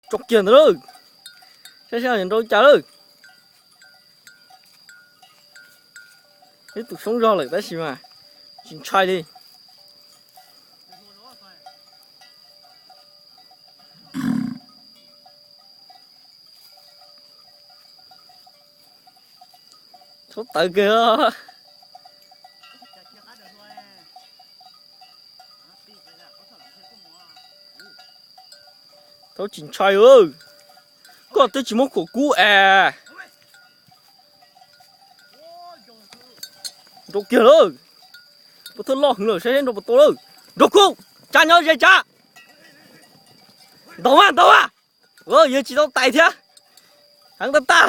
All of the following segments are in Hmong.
Tsoo kiag ntawd lawm. Saib saib yuav nrau li cas lawm. Ib tug soob zog lawm tab sis mas tsis ntshai li. Thaub tawv kawg. Thaub tsis ntshai. Koj twb tsis muab khuam kub es. Nrau kiag lawm. Pov thawj loj heev lawm, saib seb nrau puas tau lawm. Nraug kub, tsa nyob ze tsa. Ntaus mas, ntaus mas. Yawg tsis tau tais thiab. Heev tag tag.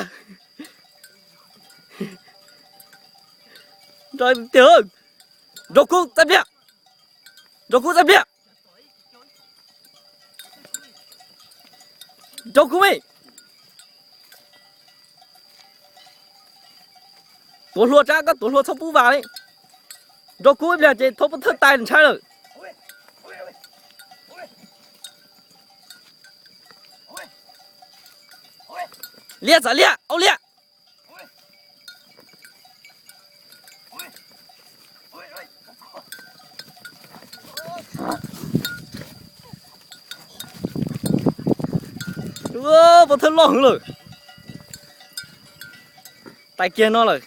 Nrau tiag. Nraug kub txaij pliag. Nraug kub txaij pliag. Nraug kub me. Tuav hlua tsa, koj tuav hlua txhob pub vas li. Nraug kub ib pliag ces thaub pov thawj tais ntshai lawm. Liab txav liab, au liab. Pov thawj loj heev lawm. Tais kiag no lawm.